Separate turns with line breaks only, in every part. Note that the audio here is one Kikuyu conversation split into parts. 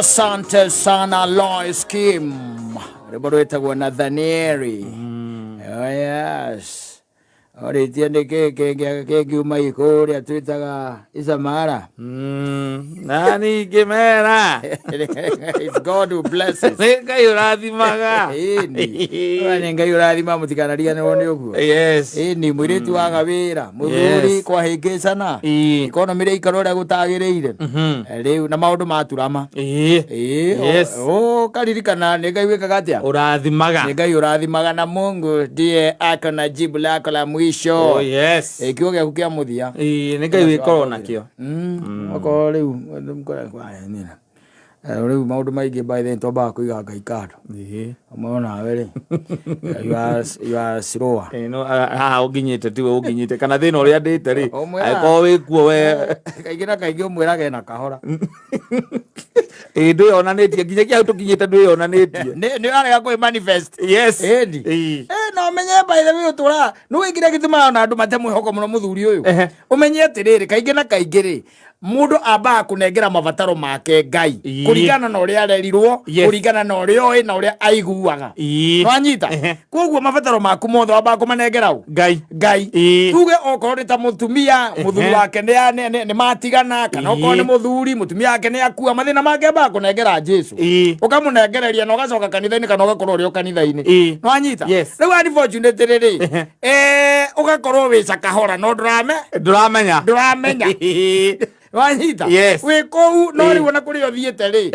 Asante sana Lois Kim, rwĩmbo rwĩtagwo Nathanieli. Oh yes. Orĩtie nĩ kĩ kĩngiuma ikũrĩa twĩtaga Isamara.
Na ningĩ mera.
It's God who blesses.
Nĩ Ngai ũrathimaga.
Ĩni. Ũyũ nĩ Ngai ũrathima, mũtikanariganĩrwo nĩ ũguo. Ĩni, mũirĩtu waga wĩra, mũthuri kwahĩngĩcana, economy ĩraikara ũrĩa gũtagĩrĩire. Rĩu na maũndũ maturama. Ĩĩ, ũkaririkana nĩ Ngai wĩkaga atĩa?
Ũrathimaga.
Nĩ Ngai ũrathimaga, na Mungu ndiye ako na jibu lako la mwisho.
Oh yes.
Ĩ, kiugo gĩaku kĩa mũthia.
Ĩĩ, nĩ Ngai wĩkorwo nakĩo.
Okorwo rĩu rĩu maũndũ maingĩ, by the way, twambaga kũiga Ngai kando. Ũmwe onawe rĩ, you are slower.
Ĩĩ, no haha ũnginyĩte tiwe ũnginyĩte, kana thĩna ũrĩa ndĩte rĩ,
Ũmwĩraga-
angĩkorwo wĩkuo we.
Kaingĩ na kaingĩ ũmwĩraga ena kahora.
Ĩĩ, ndwĩyonanĩtie nginyagia hau tũkinyĩte, ndwĩyonanĩtie.
Nĩ arega kwĩ manifest. Ĩni. Eh, no menye, by the way, ũtũraga nĩ wĩkire gĩtũmaga ona andũ mate mwĩhoko mũno mũthuri ũyũ. Ũmenye atĩrĩrĩ, kaingĩ na kaingĩ rĩ, mũndũ ambaga kũnengera mabataro make Ngai kũringana na ũrĩa arerirwo, kũringana na ũrĩa oĩ na ũrĩa aiguaga. Nwanyita? Koguo mabataro maku mothe wambaga kũmanengera ũ?
Ngai.
Ngai. Tuge okorwo nĩ ta mũtumia, mũthuri wake nĩ matigana, kana okorwo nĩ mũthuri, mũtumia wake nĩ akua, mathĩna make ambaga kũnengera Jesu. Ũkamũnengereria na ũgacoka kanitha-inĩ, kana ũgakorwo ũrĩ o kanitha-inĩ. Nwanyita?
Yes.
Rĩu unfortunately rĩ, ũgakorwo wĩ cakahora no ndũrame
Ndũramenya.
Ndũramenya. Wanyita?
Yes.
Wĩ kũu, no rĩu ona kũrĩa ũthiĩte rĩ,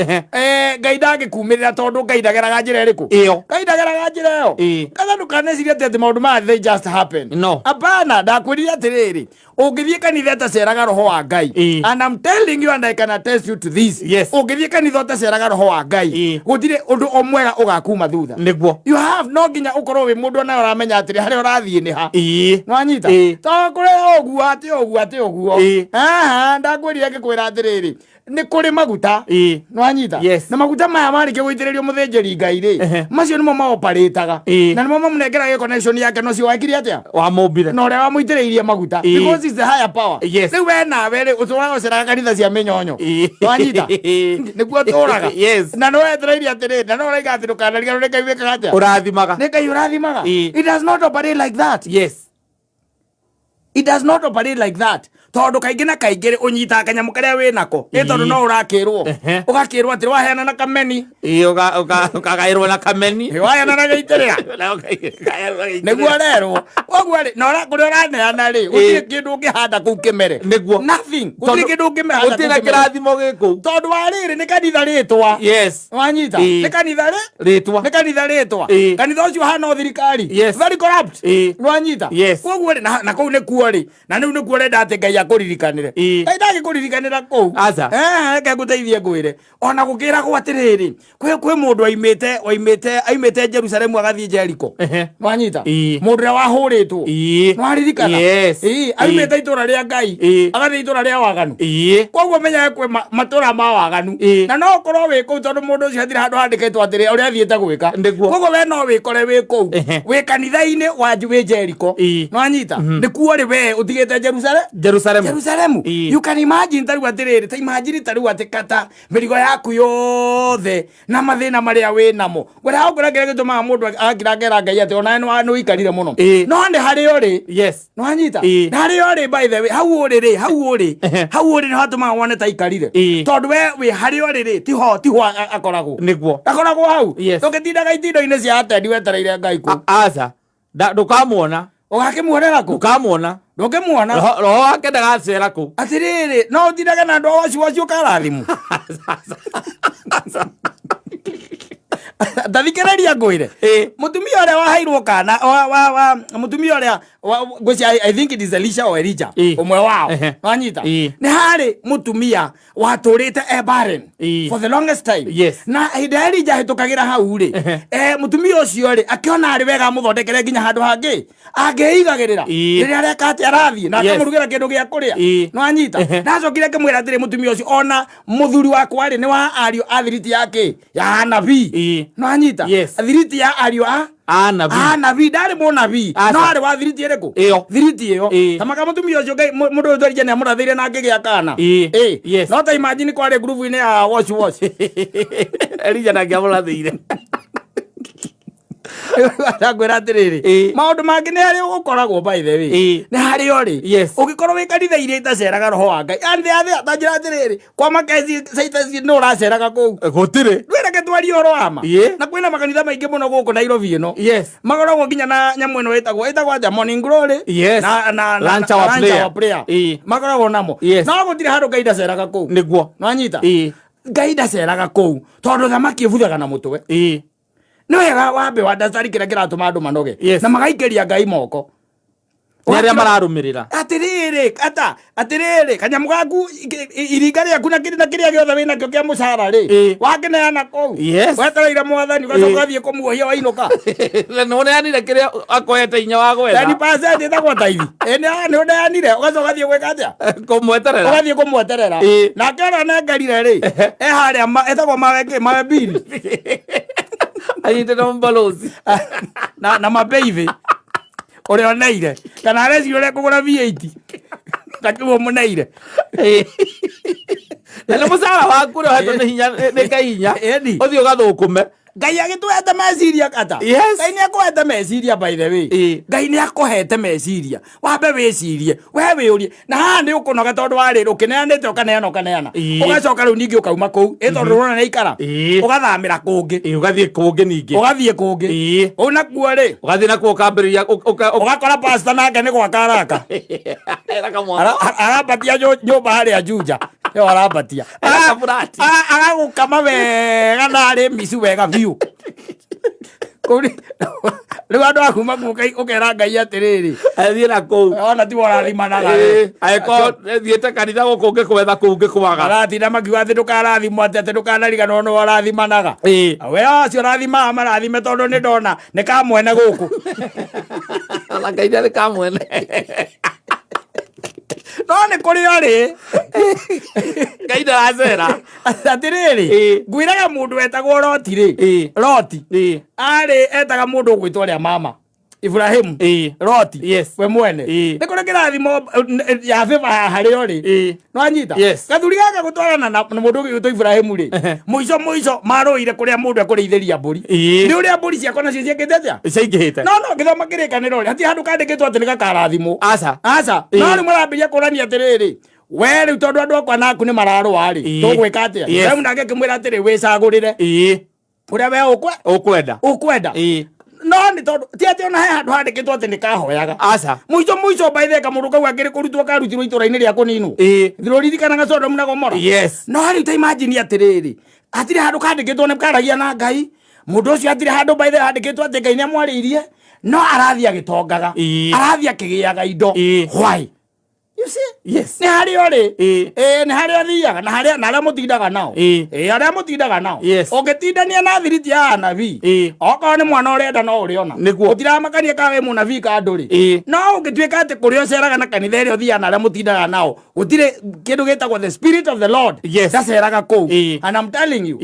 Ngai ndangĩkumĩrĩra, tondũ Ngai ndageraga njĩra ĩrĩkũ?
Ĩyo.
Ngai ndageraga njĩra ĩyo. Kaza ndũkanecirie atĩ maũndũ maya, they just happen.
No.
Hapana. Ndakwĩrire atĩrĩrĩ, ũngĩthiĩ kanitha ĩtaceraga roho wa Ngai, and I'm telling you and I can attest you to this, ũngĩthiĩ kanitha ũtaceraga roho wa Ngai, gũtirĩ ũndũ o mwega ũgakuma thutha. You have no nginya ũkorwo wĩ mũndũ ona ũramenya atĩrĩ, harĩa ũrathiĩ nĩ ha. Nwanyita? To kũrĩ ũguo atĩ ũguo atĩ ũguo. Haha ndakwĩrire ngĩkwĩra atĩrĩrĩ, nĩ kũrĩ maguta. Nwanyita?
Yes.
Na maguta maya marĩkia gũitĩrĩrio mũthĩnjĩri Ngai rĩ, macio nĩmo maoparĩtaga na nĩmo mamũnengeraga connection yake na ũcio wekire atĩa?
Wamũmbire.
Na ũrĩa wamũitĩrĩirie maguta, because it's the higher power. Rĩu we nawe rĩ, ũtũraga ũceraga kanitha cia mĩnyonyo. Nwanyita? Nĩguo ũtũraga. Na nĩ wetereire atĩrĩrĩ, na no ũraiga atĩ ndũkanariganĩrwo nĩ Ngai wĩkaga atĩa?
Ũrathimaga.
Nĩ Ngai ũrathimaga. It does not operate like that. It does not operate like that, tondũ kaingĩ na kaingĩ rĩ, ũnyitaga kanyamũ karĩa wĩ nako ĩ tondũ no ũrakĩrwo, ũgakĩrwo atĩ waheana na kameni.
Ĩĩ, ũkagaĩrwo na kameni.
Ĩ, waheana na gĩitĩrĩra.
Na ũkagaĩrwo na gĩitĩrĩra.
Nĩguo rerwo koguo rĩ, na kũrĩa ũraneana rĩ, gũtirĩ kĩndũ ũngĩhanda kũu kĩmere. Nothing. Gũtirĩ
Tondũ
kĩndũ ũngĩmehanda
gũtirĩ na
kũu kĩmere.
kĩrathimo gĩkũu.
Tondũ wa rĩrĩ, nĩ kanitha rĩtwa. Wanyita? Nĩ kanitha rĩ
Rĩtwa.
Nĩ kanitha rĩtwa. Kanitha ũcio hana o thirikari. Very corrupt. Nwanyita?
Yes.
Koguo rĩ, na kũu nĩkuo rĩ, na rĩu nĩkuo ũrenda atĩ Ngai akũririkanĩre. Ngai ndangĩkũririkanĩra kũu.
Aca.
Reke ngũteithie, ngwĩre ona gũkĩragwo atĩrĩrĩ, kwĩ mũndũ waimĩte aimĩte Jerusalemu agathiĩ Jeriko. Nwanyita? Mũndũ ũrĩa wahũrĩtwo. Nwaririkana?
Yes.
Ĩĩ, aimĩte itũra rĩa Ngai agathiĩ itũra rĩa waganu. Koguo menyaga kwĩ matũra ma waganu. Na no ũkorwo wĩ kũu, tondũ mũndũ ũcio hatirĩ handũ handĩkĩtwo atĩrĩ ũrĩa athiĩte gwĩka. Koguo we no wĩkore wĩ kũu, wĩ kanitha-inĩ wa wĩ Jeriko. Nwanyita? Nĩkuo rĩ, we ũtigĩte Jerusalem.
Jerusalemu.
Jerusalemu. You can imagine ta rĩu atĩrĩrĩ, ta imagine ta rĩu atĩ kata mĩrigo yaku yothe na mathĩna marĩa wĩ namo, ngwĩra ngwĩra kĩrĩa gĩtũmaga mũndũ akira ngera Ngai atĩ onawe nĩ ũikarire mũno. No nĩ harĩa ũrĩ. Nwanyita? Na harĩa ũrĩ, by the way, hau ũrĩ rĩ, hau ũrĩ, hau ũrĩ nĩ hatũmaga wone ta ikarire. Tondũ we wĩ harĩa ũrĩ rĩ, tiho tiho akoragwo. Akoragwo hau. Ndũngĩtindaga itindo-inĩ cia atendi wetereire Ngai kũ.
Aca. Ndũkamuona.
Ũgakĩmuonera kũ?
Ndũkamuona.
Ndũngĩmuona.
Roho wake ndagacera kũ.
Atĩrĩrĩ, no ũtindage na andũ a waci waci ũkarathimu. Tathikĩrĩria ngwĩre. Mũtumia ũrĩa waheirwo kana wa mũtumia ũrĩa ngwĩciria, I think it is Elisha or Elijah, ũmwe wao. Wanyita? Nĩ harĩ mũtumia watũrĩte e barren for the longest time. Na hĩndĩ ya Elijah ahĩtũkagĩra hau rĩ, mũtumia ũcio rĩ, akĩona arĩ wega amũthondekere nginya handũ hangĩ angĩigagĩrĩra rĩrĩa areka atĩ arathiĩ na akamũrugĩra kĩndũ gĩa kũrĩa. Nwanyita? Ndacokire akĩmwĩra atĩrĩ, mũtumia ũcio, ona mũthuri wakwa rĩ, nĩ wa ariũ a thiriti yake ya anabii. No anyita thiriti ya ariũ a
Anabii.
Anabii, ndarĩ mũnabii.
Aca.
No arĩ wa thiriti ĩrĩkũ?
Ĩyo.
Thiriti ĩyo.
Ĩĩ.
Ta maka mũtumia ũcio Ngai mũndũ ũyũ twarija nĩ amũrathĩire na akĩgĩa kana.
Ĩĩ.
Ĩĩ.
Yes.
No ta imagine kwarĩ ngurubu-inĩ ya wash wash.
Elija ndangĩamũrathĩire.
Ndakwĩra atĩrĩrĩ, maũndũ mangĩ nĩ harĩ ũkoragwo, by the way, nĩ harĩ orĩ ũngĩkorwo wĩ kanitha iria itaceraga roho wa Ngai and the ta njĩra atĩrĩrĩ, kwa makezi caitaci nĩ ũraceraga kũu.
Gũtirĩ.
Ndwĩreke twarie ũhoro wa ma. Na kwĩna makanitha maingĩ mũno gũkũ Nairobi ĩno makoragwo nginya na nyamũ ĩno ĩtagwo atĩa, morning glory, na
Lunch hour
lunch
prayer.
hour prayer. Makoragwo namo. No gũtirĩ handũ Ngai ndaceraga kũu. Nwanyita? Ngai ndaceraga kũu tondũ thamaki ĩbuthaga na mũtwe. Nĩ wega wambe wandacari kĩrĩa kĩratũma andũ manoge na magaikĩria Ngai moko.
Nĩ arĩa mararũmĩrĩra.
Atĩrĩrĩ, ata atĩrĩrĩ, kanyamũ gaku iringa rĩaku na kĩrĩ na kĩrĩa gĩothe wĩnakĩo kĩa mũcara rĩ, wakĩneana kũu wetereire mwathani, ũgacoka ũgathiĩ kũmuohia wainũka.
Na nĩ ũneanire kĩrĩa akoete inya wa gwetha.
10% ĩtagwo tithe. Ĩ, nĩ ũneanire, ũgacoka ũgathiĩ gwĩka atĩa?
Kũmweterera.
Ũgathiĩ kũmweterera. Nake ũrĩa ũnengerire rĩ, e harĩa etagwo mawe kĩ, mawe mbiri.
Anyitĩte mũbalozi.
Na mabeithi ũrĩa ũneire, kana areciria ũrĩa kũgũra V8 ta kĩu ũmũneire.
Na nĩ mũcara waku ũrĩa ũhetwo nĩ hinya nĩ Ngai hinya.
Ĩni.
Ũthiĩ ũgathũkũme.
Ngai agĩtũhete meciria ata? Ngai nĩ akũhete meciria, by the way. Ngai nĩ akũhete meciria, wambe wĩcirie we wĩũrie, na haha nĩ ũkũnoga tondũ warĩ ũkĩneanĩte, ũkaneana, ũkaneana, ũgacoka rĩu ningĩ ũkauma kũu ĩ tondũ ũrona nĩ ikara, ũgathamĩra kũngĩ.
Ũgathiĩ kũngĩ ningĩ.
Ũgathiĩ kũngĩ. Kũu nakuo rĩ,
Ũgathiĩ nakuo ũkambĩrĩria
ũgakora pastor nake nĩ gwaka araka.
Era kamwana.
Arambatia nyũmba harĩa Juja ĩyo arambatia.
Era kaburati.
Agagũkama wega na arĩ micu wega biũ. Kũu rĩu andũ aku maku ũkera Ngai atĩrĩrĩ,
Athiĩ na kũu.
Ona tiwe ũrathimanaga.
Angĩkorwo thiĩte kanitha gũkũ ngĩkwetha kũu ngĩkwaga.
Maratinda makiuga atĩ ndũkarathimwo, atĩ ndũkanariganĩrwo nĩ ũrathimanaga. We acio ũrathimaga marathime, tondũ nĩ ndona nĩ kamwene gũkũ.
Ona Ngai nĩ kamwene.
No nĩ kũrĩ orĩ.
Ngai ndaracera.
Atĩrĩrĩ, ngwĩraga mũndũ wetagwo Loti rĩ, Loti arĩ etaga mũndũ ũgwĩtwo ũrĩa mama Ibrahimu. Loti we mwene nĩ kũrĩ kĩrathimo ya bĩba harĩ orĩ. Nwanyita?
Yes.
Gathuri gaka gũtwarana na mũndũ ũgwĩtwo Ibrahimu rĩ, mũico mũico marũire kũrĩa mũndũ ekũrĩithĩria mbũri. Nĩ ũrĩa mbũri ciakwa nacio ciĩkĩte atĩa?
Ciaingĩhĩte.
No ngĩthoma kĩrĩkanĩro rĩ, hatirĩ handũ kandĩkĩtwo atĩ nĩ gakarathimwo.
Aca.
Aca. No rĩu marambĩrĩria kũrania atĩrĩrĩ, we rĩu tondũ andũ akwa naku nĩ mararũa rĩ, tũgwĩka atĩa? Ibrahimu nake akĩmwĩra atĩrĩ, wĩcagũrĩre ũrĩa we
ũkwenda.
Ũkwenda. No nĩ tondũ ti atĩ ona he handũ handĩkĩtwo atĩ nĩ kahoyaga.
Aca.
Mũico mũico baithe kamũndũ kau akĩrĩ kũrutwo karutirwo itũra-inĩ rĩa kũninwo. Thirũririkanaga Sodomu na Gomora?
Yes.
No rĩu ta imagine atĩrĩrĩ, hatirĩ handũ kandĩkĩtwo nĩ karagia na Ngai mũndũ ũcio, hatirĩ handũ baithe handĩkĩtwo atĩ Ngai nĩ amwarĩirie, no arathiĩ agĩtongaga, arathiĩ akĩgĩaga indo. Why? You see?
Yes.
Nĩ harĩ orĩ. Ĩĩ, nĩ harĩa ũthiaga na harĩa na arĩa mũtindaga nao. Ĩĩ, arĩa mũtindaga nao. Ũngĩtindania na thiriti ya anabii, okorwo nĩ mwana ũrenda no ũrĩona. Gũtiramakania kana wĩ mũnabii ka ndũrĩ. No ũngĩtuĩka atĩ kũrĩa ũceraga na kanitha ĩrĩa ũthiaga na arĩa mũtindaga nao gũtirĩ kĩndũ gĩtagwo the spirit of the Lord ndaceraga kũu. And I'm telling you,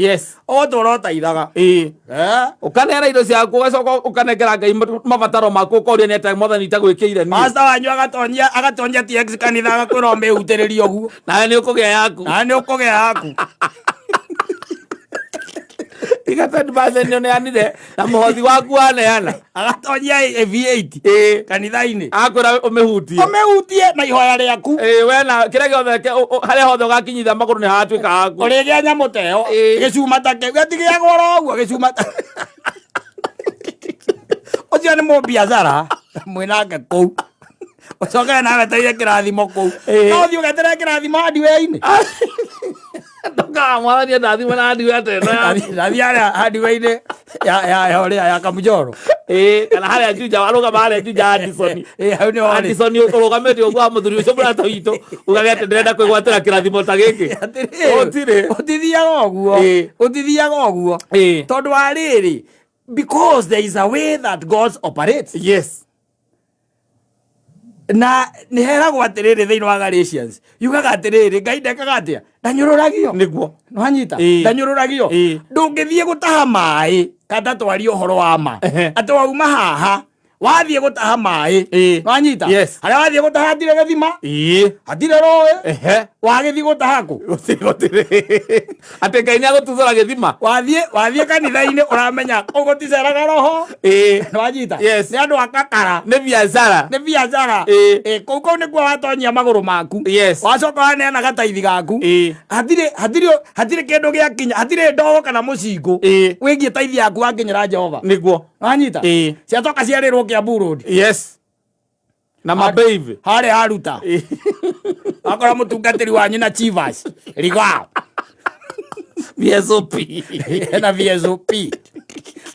o tũra ũtaithaga.
Ũkaneana indo ciaku, ũgacoka ũkanengera Ngai mabataro maku, ũkoria nĩ atĩa mwathani itagwĩkĩire niĩ.
Pastor wanyu agatonyia TX kanitha, agakwĩra ũmĩhutĩrĩrie ũguo.
Nawe nĩ ũkũgĩa yaku.
Nawe nĩ ũkũgĩa yaku.
Tiga 10% ũneanire na mũhothi waku waneana.
Agatonyia V8 kanitha-inĩ.
Akwĩra ũmĩhutie.
Ũmĩhutie na ihoya rĩaku.
Ĩĩ, we na kĩrĩa gĩothe harĩa hothe ũgakinyithia magũrũ nĩ hagatuĩka haku.
Ũrĩgĩa nyamũ ta ĩyo, gĩcuma ta kĩu gĩtigĩagwo oro ũguo, gĩcuma ta ũcio nĩ mũbiacara mwĩnake kũu, ũcoke nawe wetereire kĩrathimo kũu. No ũthiĩ ũgeterere kĩrathimo hardware-inĩ.
Ndũkaga mwathani endathimwe na hardware ta ĩno yaku.
Nathiĩ harĩa hardware-inĩ ya ũrĩa ya Kamujoro.
Ĩĩ, kana harĩa Juja warũgama harĩa Juja Addison.
Ĩĩ, hau nĩho rĩ.
Addison ũrũgamĩte ũguo wa mũthuri ũcio mũrata witũ ugage atĩ ndĩrenda kwĩgwatĩra kĩrathimo ta gĩkĩ.
Atĩrĩrĩ,
Gũtirĩ.
ũtithiaga ũguo. Ũtithiaga ũguo tondũ wa rĩrĩ, because there is a way that God operates. Na nä heragwo atä rä rä thä inä wa Galatians yugaga atä rä rä Ngai ndekaga atä a ndanyå
Nĩguo.
Nwanyita
Ĩĩ.
ndanyå
Ĩĩ.
Ndå ngä thiä gå taha maä kanda twarie å horo wa ma
Ehe.
atä wauma haha wathiä gå taha maä
Ĩĩ.
nwanyita
Yes.
harä a wathiä gå taha hatirä gä thima
Ĩĩ.
hatirä rå
Ehe.
wagä thiä gå taha kå
Gũtirĩ gũtirĩ. Atĩ Ngai nĩagũtuthũra gĩthima.
Wathiä kanitha-inä å ramenya kå gå ticeraga roho.
Ĩĩ.
Nwanyita
Yes.
nä andå a kakara.
Nĩ biacara.
Nä biacara.
Ĩĩ.
Kå u kå u nä kuo watonyia magå rå maku.
Yes.
Wacoka waneana gataithi gaku.
Ĩĩ.
Hatirä kä ndå gä akinya, hatirä ndogo kana må cingå
Ĩĩ.
wä giä taithi yaku wakinyä ra Jehova.
Nĩguo.
Wanyita.
Ĩĩ.
Ciatoka ciarä rwo kä ambu road.
Yes. Na mabeive.
Harä haruta
Ĩĩ.
akora må tungatä ri wanyu na Chivas rigao.
VSOP.
Na VSOP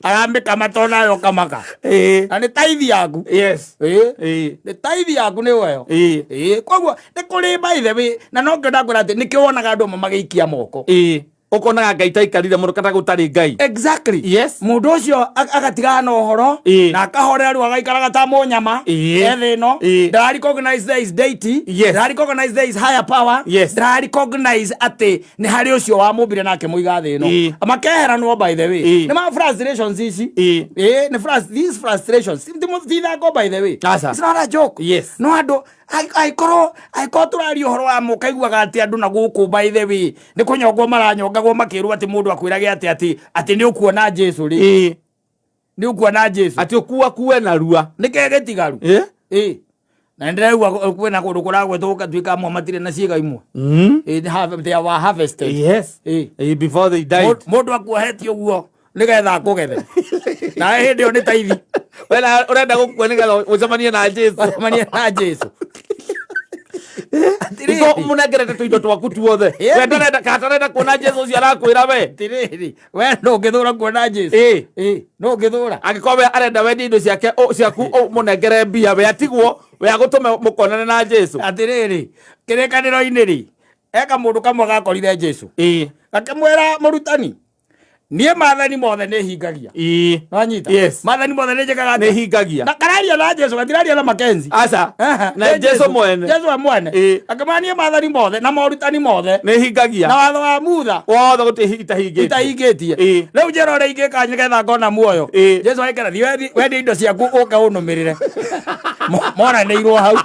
arambä kamata kamaka.
Ĩĩ.
Na nä taithi yaku.
Yes.
Ĩĩ.
Ĩĩ.
Nä taithi yaku nä weyo.
Ĩĩ.
Ĩĩ, koguo nä kå rä by the way, na no kä ndakwä ra atä nä kä wonaga andå amwe magä ikia moko.
Ĩĩ. Ũkonaga Ngai taikarire mũno kana gũtarĩ Ngai.
Exactly.
Yes.
Mundu ucio agatigana na uhoro.
Ĩĩ.
Na akahorera riu agaikaraga ta munyama.
Ĩĩ.
Ethe ĩno.
Ĩĩ.
Ndara recognize there is deity.
Yes.
Ndara recognize there is higher power.
Yes.
Ndara recognize atĩ nĩ harĩ ũcio wamũmbire na akĩmũiga thĩ ĩno.
Ĩĩ.
Makeheranwo by the way.
Ĩĩ.
Nĩ ma frustrations ici.
Ĩĩ.
Ĩĩ, nĩ these frustrations ti ithako by the way.
Aca.
It's not a joke.
Yes.
No andå angĩkorwo tũraria ũhoro wa ma ũkaiguaga atĩ andũ na gũkũ by the way nĩ kũnyongwo maranyongagwo makĩrwo atĩ mũndũ akwĩrage atĩ atĩ nĩ ũkuona Jesu rĩ.
Ĩĩ.
Nĩ ũkuona Jesu.
Atĩ ũkua kue narua.
Nĩ kĩĩ gĩtigaru?
Ĩĩ.
Ĩĩ, na nĩndĩraigua kwĩna kũndũ kũragwetwo gũgatuĩka amwe matirĩ na ciĩga imwe. Ĩĩ, they were harvested.
Yes.
Ĩĩ.
Ĩĩ, before they died.
Mũndũ akuohetie ũguo nĩgetha akũgethe nawe hĩndĩ ĩyo nĩ taithi.
We na ũrenda gũkua nĩgetha ũcemanie na Jesu.
Wacemanie na Jesu.
Iko mũnengerete tũindo twaku tuothe.
Ĩĩ.
We ndarenda kana tarenda kuona Jesu ũcio arakwĩra we.
Atirĩrĩ, we no ũngĩthũra kuona Jesu?
Ĩĩ.
Ĩĩ, no ũngĩthũra.
Angĩkorwo we arenda wendie indo ciake ciaku ũmũnengere mbia we atigwo we agũtũme mũkonane na Jesu.
Atirĩrĩ, kĩrĩkanĩro-inĩ rĩ eka mũndũ kamwe gakorire Jesu.
Ĩĩ.
Gakĩmwĩra, mũrutani, niĩ maathani mothe nĩ hingagia.
Ĩĩ.
Nwanyita.
Yes.
Maathani mothe nĩ njĩkaga
Nĩ
atĩa?
hingagia.
Na kararia na Jesu, gatiraria na Makenzi.
Aca.
Aha,
Na
nĩ
Jesu mwene.
Jesu we mwene.
Ĩĩ.
Akĩmwĩra, niĩ maathani mothe na morutani mothe
Nĩ hingagia.
na watho wa Mutha
Wothe gũtirĩ itahingĩtie.
itahingĩtie.
Ĩĩ.
Rĩu njĩra ũrĩa ingĩka nĩgetha ngona muoyo.
Ĩĩ.
Jesu agĩkĩra, thiĩ wendie indo ciaku ũke ũnũmĩrĩre. Moranĩirwo hau.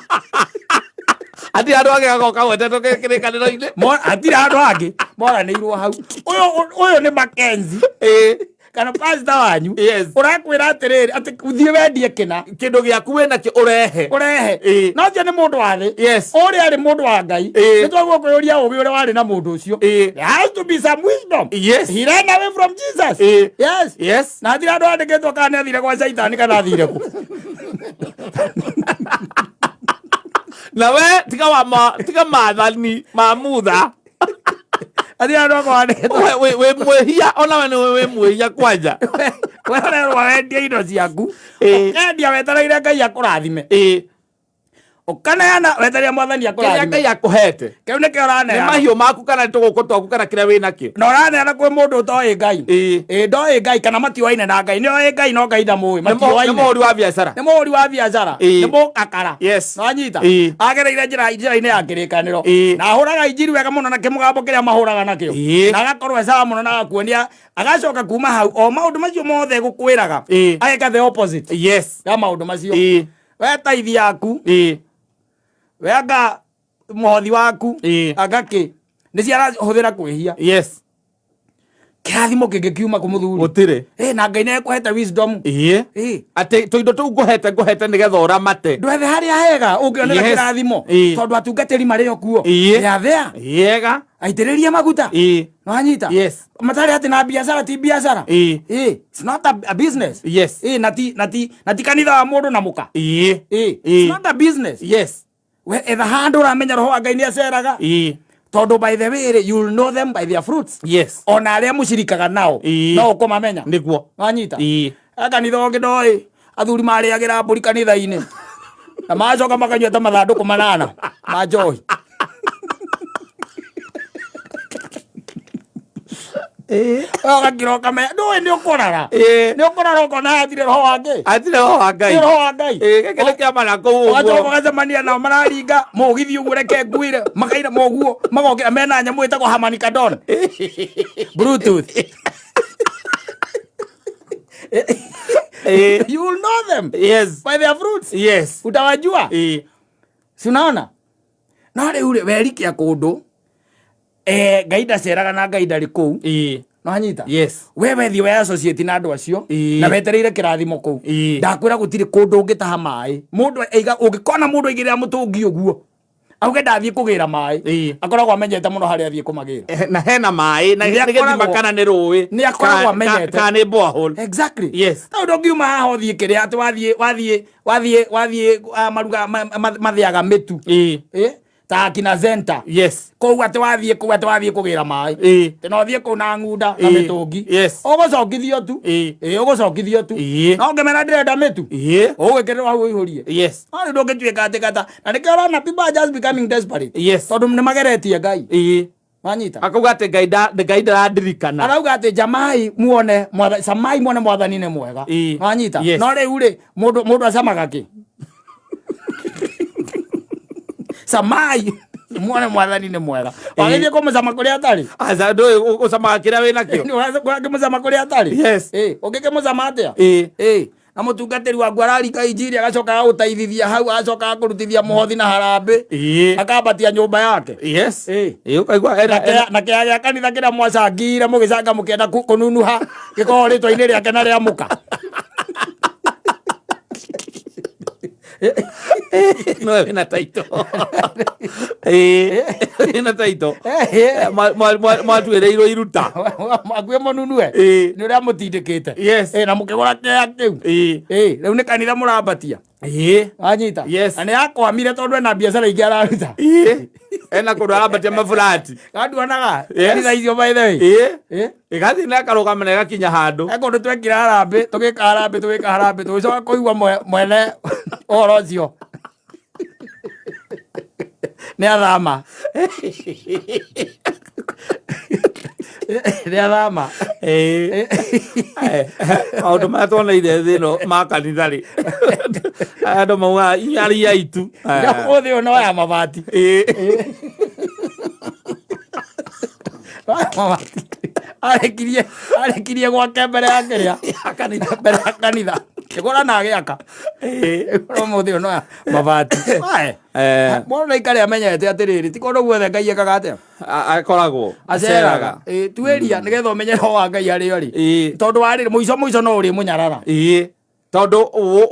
Hatirĩ handũ hangĩ gakorwo kagwetetwo kĩrĩkanĩro-inĩ.
Hatirĩ handũ hangĩ moranĩirwo hau. Ũyũ nĩ Makenzi
Ĩĩ.
kana pastor wanyu.
Yes.
Ũrakwĩra atĩrĩrĩ, atĩ ũthiĩ wendie kĩna
Kĩndũ gĩaku wĩnakĩo ũrehe.
Ũrehe.
Ĩĩ.
No ũcio nĩ mũndũ wa thĩ.
Yes.
Ũrĩa arĩ mũndũ wa Ngai,
Ĩĩ.
nĩ twagwo kwĩyũria ũgĩ ũrĩa warĩ na mũndũ ũcio.
Ĩĩ.
There has to be some wisdom.
Yes.
He ran away from Jesus.
Ĩĩ.
Yes.
Yes.
Na hatirĩ handũ handĩkĩtwo kana nĩ athire gwa caitani kana athire kũ.
Na we tiga wa ma tiga maathani ma mutha.
Hatirĩ handũ hakwa handĩkĩtwo.
We wĩ mwĩhia ona we nĩwe wĩ mwĩhia kwanja.
We ũrerwo wendie indo ciaku.
Ĩĩ.
Ũkendia wetereire Ngai akũrathime.
Ĩĩ.
Ũkaneana wetereire mwathani
Kĩrĩa
akũrathime.
Ngai akũhete.
Kĩu nĩkĩo
Nĩ
ũraneana.
mahiũ maku kana nĩ tũgũkũ twaku kana kĩrĩa wĩnakĩo.
Na ũraneana kwĩ mũndũ ũtoĩ Ngai.
Ĩĩ.
Ĩĩ, ndoĩ Ngai kana matioaine na Ngai. Nĩoĩ Ngai no Ngai ndamũĩ.
Nĩ
Matioaine.
mũhũri wa biacara.
Nĩ mũhũri wa biacara.
Ĩĩ.
Nĩ mũkakara.
Yes.
Nwanyita.
Ĩĩ.
Agereire njĩra-inĩ ya kĩrĩkanĩro.
Ĩĩ.
Na ahũraga injiri wega mũno na kĩmũgambo kĩrĩa mahũraga nakĩo.
Ĩĩ.
Na agakorwo e sawa mũno na agakuonia agacoka kuma hau o maũndũ macio mothe gũkwĩraga.
Ĩĩ.
Ageka the opposite
Yes.
ya maũndũ macio.
Ĩĩ.
We taithi yaku,
Ĩĩ.
we anga mũhothi waku,
Ĩĩ.
anga kĩ nĩ ciarahũthĩra kwĩhia.
Yes.
Kĩrathimo kĩngĩkiuma kũ mũthuri?
Gũtirĩ.
Ĩ, na Ngai nĩekũhete wisdom.
Ĩĩ.
Ĩ.
Atĩ tũindo tũu ngũhete nĩgetha ũramate.
Ndwethe harĩa hega ũngĩonera
Yes.
kĩrathimo.
Ĩĩ.
Tondũ atungatĩri marĩ o kuo.
Ĩĩ.
They are there.
Yega.
Aitĩrĩrie maguta.
Ĩĩ.
Nwanyita.
Yes.
Matarĩ atĩ na biacara ti biacara.
Ĩĩ.
Ĩ, it's not a business.
Yes.
Ĩ, na ti kanitha wa mũndũ na mũka.
Ĩĩ.
Ĩ,
Ĩĩ.
it's not a business.
Yes.
We etha handũ ũramenya roho wa Ngai nĩ aceraga.
Ĩĩ.
Tondũ by the way rĩ, you'll know them by their fruits.
Yes.
Ona arĩa mũcirikaga nao
Ĩĩ.
no ũkũmamenya.
Nĩguo.
Wanyita.
Ĩĩ.
Kanitha ũngĩ ndoĩ athuri marĩagĩra mbũri kanitha-inĩ na macoka makanyua ta mathandũkũ 8 ma njohi. Ũgakira ũkamenya ndũĩ nĩ ũkũrara. Nĩ ũkũrara ũkona hatirĩ roho wa Ngai.
Atirĩ roho wa Ngai.
Nĩ roho wa Ngai.
Gĩkĩ nĩ kĩama na kũu
Ũgacoka
ũguo.
ũgacemania nao mararinga mũgithi ũguo, reke nguire makaira moguo magokĩra mena nyamũ ĩtagwo Harman Kardon Bluetooth. You will know them by their fruits. Utawajua. Si unaona? No rĩu rĩ, werikia kũndũ, Ngai ndaceraga na Ngai ndarĩ kũu. Nĩwanyita?
Yes.
We wethiĩ we associate na andũ acio na wetereire kĩrathimo kũu. Ndakwĩra gũtirĩ kũndũ ũngĩtaha maĩ. Mũndũ aiga, ũngĩkona mũndũ aigĩrĩra mũtũngi ũguo auge ndathiĩ kũgĩra maĩ, akoragwo amenyete mũno harĩa athiĩ kũmagĩra.
Na hena maĩ na
Nĩ
nĩ gĩthima kana nĩ rũĩ
nĩ akoragwo amenyete.
Kana nĩ borehole.
Exactly.
Yes.
Ta ũndũ ũngiuma haha ũthiĩ kĩrĩa atĩ wathiĩ maruga mathĩaga mĩtu. Ta akina Zenta. Kũu atĩ wathiĩ kũu atĩ wathiĩ kũgĩra maĩ. Atĩ no ũthiĩ kũu na ng'unda na mĩtũngi. Ũgũcokithio tu. Ũgũcokithio tu. No ũngĩmera ndĩrenda mĩtu. Ũgwĩkĩrĩrwo hau ũihũrie. No rĩu ndũngĩtuĩka atĩ kata. Na nĩkĩo ũrona people are just becoming desperate. Tondũ nĩ mageretie Ngai. Wanyita?
Akauga atĩ Ngai ndarandirikana.
Arauga atĩ jamai muone samai muone mwathani nĩ mwega. Wanyita? No rĩu rĩ, mũndũ acamaga kĩ? Samai muone mwathani nĩ mwega. Wagĩthiĩ kũmũcama kũrĩa atarĩ?
Aca, ndũĩ ũcamaga kĩrĩa wĩnakĩo.
Ũrakĩmũcama kũrĩa atarĩ? Ũngĩkĩmũcama atĩa? Na mũtungatĩri waku ararika injiri agacoka agagũteithithia hau, agacoka agakũrutithia mũhothi na harambĩ. Akambatia nyũmba yake.
Ũkaigua
Na kĩea gĩa kanitha kĩrĩa mwacangire mũgĩcanga mũkĩenda kũnunuha gĩkoragwo rĩtwa-inĩ rĩake na rĩa mũka.
No wĩna taito. Wĩna taito. Mwatuĩrĩirwo iruta.
Mwakuĩ mũnunue. Nĩ ũrĩa mũtindĩkĩte. Na mũkĩgũra kĩea kĩu. Rĩu nĩ kanitha mũrambatia. Wanyita?
Yes.
Na nĩ akwamire tondũ ena biacara ingĩ araruta.
Ena kũndũ arambatia maburati.
Kanduonaga? Kanitha icio by the way.
Ĩgathiĩ na ĩkarũgama na ĩgakinya handũ.
He kũndũ twekire harambĩ, tũgĩka harambĩ, tũgĩka harambĩ, tũgĩcoka kũigua mwene ũhoro ũcio. Nĩ athama. Nĩ athama.
Maũndũ marĩa tuoneire thĩ ĩno ma kanitha rĩ, andũ maugaga inyuĩ aria aitũ.
Ũmũthĩ ũyũ no ya mabati. Mabati. Arekirie gwake mbere ya kĩrĩa?
Ya kanitha.
Mbere ya kanitha. Kĩgũra na agĩaka. Ũmũthĩ ũyũ no ya mabati. Mũndũ no aikare amenyete atĩrĩrĩ, ti kũndũ guothe Ngai ekaga atĩa?
Akoragwo.
Aceraga. Tuĩria nĩgetha ũmenye roho wa Ngai harĩa ũrĩ. Tondũ warĩ mũico mũico no ũrĩmũnyarara.
Tondũ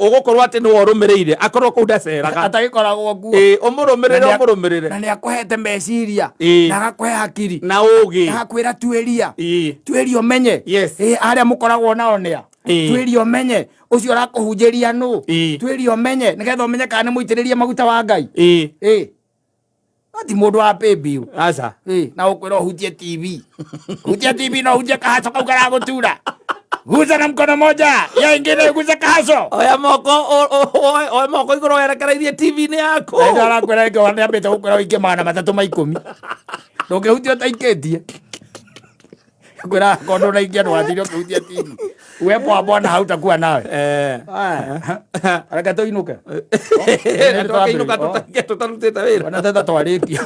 ũgũkorwo atĩ nĩwe ũrũmĩrĩire, akorwo kũu ndaceraga.
Atagĩkoragwo kuo.
Ũmũrũmĩrĩre, ũmũrũmĩrĩre.
Na nĩ akũhete meciria. Na agakũhe hakiri.
Na ũũgĩ.
Na agakwĩra tuĩria. Tuĩria ũmenye. Arĩa mũkoragwo nao nĩa. Tuĩria ũmenye. Ũcio ũrakũhunjĩria nũ. Tuĩria ũmenye. Nĩgetha ũmenye kana nĩ mũitĩrĩrie maguta wa Ngai. No ti mũndũ wa pay bill.
Aca.
Na ũkwĩra ũhutie TV. Hutia TV no hutie kahaco kau karagũtura. Guza na mkono moja, ya ingine guza kahaco.
Oya moko, oya moko igũrũ werekereirie TV-inĩ yaku.
Na ndio arakwĩra ĩngĩ wa nĩambĩte gũkwĩra ũikie magana matatũ ma ikũmi. Ndũngĩhutia ũtaikĩtie. Kwĩra akorwo ndũnaikia ndũgatinde ũkĩhutia TV. Uwepo wa Bwana hautakuwa nawe. Aya. Reke tũinũke.
Tũkĩinũka tũtarutĩte wĩra.
Ona teta twarĩkia.